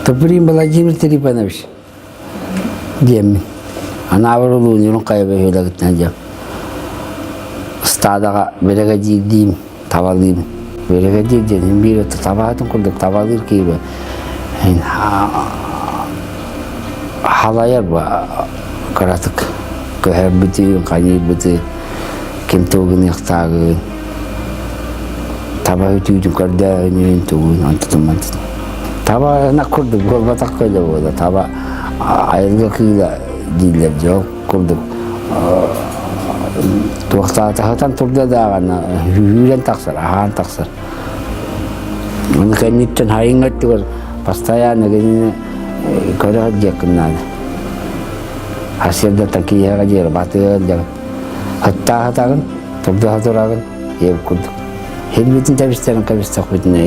Туприн Владимир Трифонович диэммин. Анаабыр улуунньурун хайа бөһүөлэгиттэн диэм. Ыстаадаҕа бирэгэдьиирдиим, табалыым. Бирэгэдьиир диэн биир өттө табаһытын курдук табалыыр киһи халайар бу кыратык көһөрбүтүн, хайыырбытын, ким тугу гыныахтааҕын, таба үтүүтүн көрдөөһүнүн тугун онтутун мантытын. Таба ынах курдук буолбатах көлө буола. Таба айылга кыыла дииллэр дьол курдук туохтаатаһытан турда даҕаны үүрэн тахсар, аһаан тахсар. Ону кэнниттэн хайыҥ өттүгэр постоянно кинини көрө сылдьыаххын наада. Сарсыардаттан киэһэҕэ диэри батыа сылдьаҕын. Ыттааһытаҕын, турдаһа тураҕын, диэбит курдук. Хилбитин тэбистэрин кэбистэхпитинэ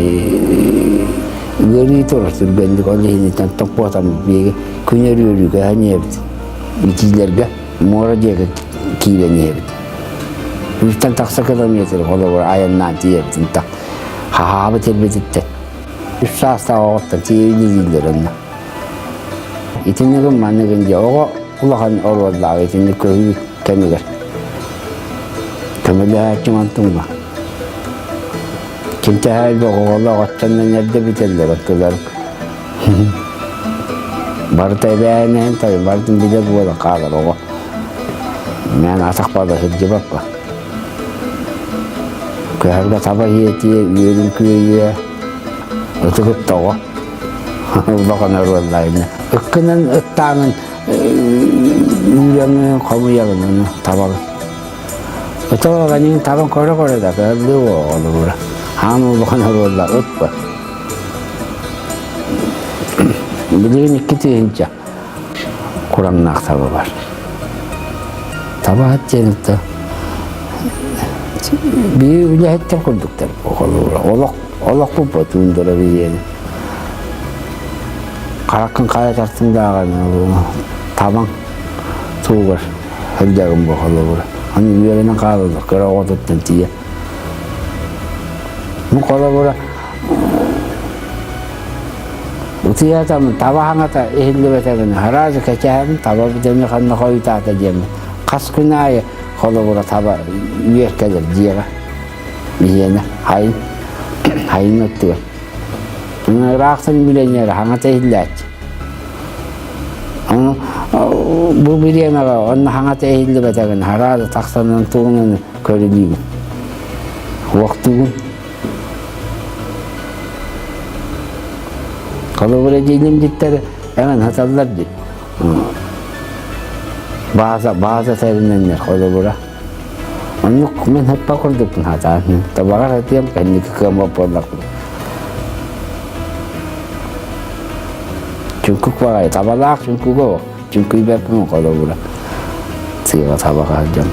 ыарыы турар түргэнник ол иһиниттэн топпуотам биһиги күн өрүөрүүгэ иһэбит. Итиилэргэ муора диэки киирэн иһэбит. Үстэн тахса километр холобур айаннаан тиийэбитин так хаһаабыт сирбититтэн үс саастаах оҕоттон тиийэн дииллэр онно. Итиннигин манныгын дьэ оҕо улахан оруоллаах итинник көһүү кэмигэр. Көмөлөһөөччү онтуҥ ба. Ким төһө элбэх оҕолоох оттоннон эрдэ бүтэллэр оттулар. Барыта эбээнэһин тойон барытын билэр буолан хаалар оҕо. Мээн атахпар да сылдьыбаппа. Көһөргө таба иэтиэ, үөрүн күөйүө, ытыгыт тоҕо. Улахан оруоллаайына. Ыккынан ыттааҥын үүрөҥүн, хомуйаҕын ону табаҕын. Ытыга аньыын табан көрө-көрө да көһөрлүү оҕолорура. Хаан улахан оруолла ыт ба. Билигин 2000 кураҥнаах таба бар. Табаһыт диэн это биир үлэһиттэр курдуктар оҕолорура. Олох олох буппа туундара биһиэни. Хараккын хайа тартыҥ даҕаны табаҥ тугар сылдьарым бу холобура. Аны үөрэнэн хаалаллар кыра оҕотуттан тиийэ. Бу холобура утуйатам таба хаҥата иһиллибэтэгин араас кэчээһин таба бүтэмми ханна хойутаата диэммин хас күн аайы холобура таба үөр кэлэр дьиэҕэ биһиэнэ хайын хайын өттүгэр ыраахтан билэннэр хаҥата иһиллээччи Бу бириэмэҕэ онно хаҥата иһиллибэтэгин араас тахсанан тугунан көрүлүүгүн. Уохтуугун. Холобура диилим диттэр эҥин хаталлар дии. Бааза бааза тэринэннэр холобура. Оннук мин хаппа курдукпун хатаан. Табаҕар этиэм кэнники кыаммат буоллахпын. Чүҥкүк баҕайы табалаах чүҥкүгэ чүҥкүйбэппин холобура. Сыыҕа табаҕа сылдьан.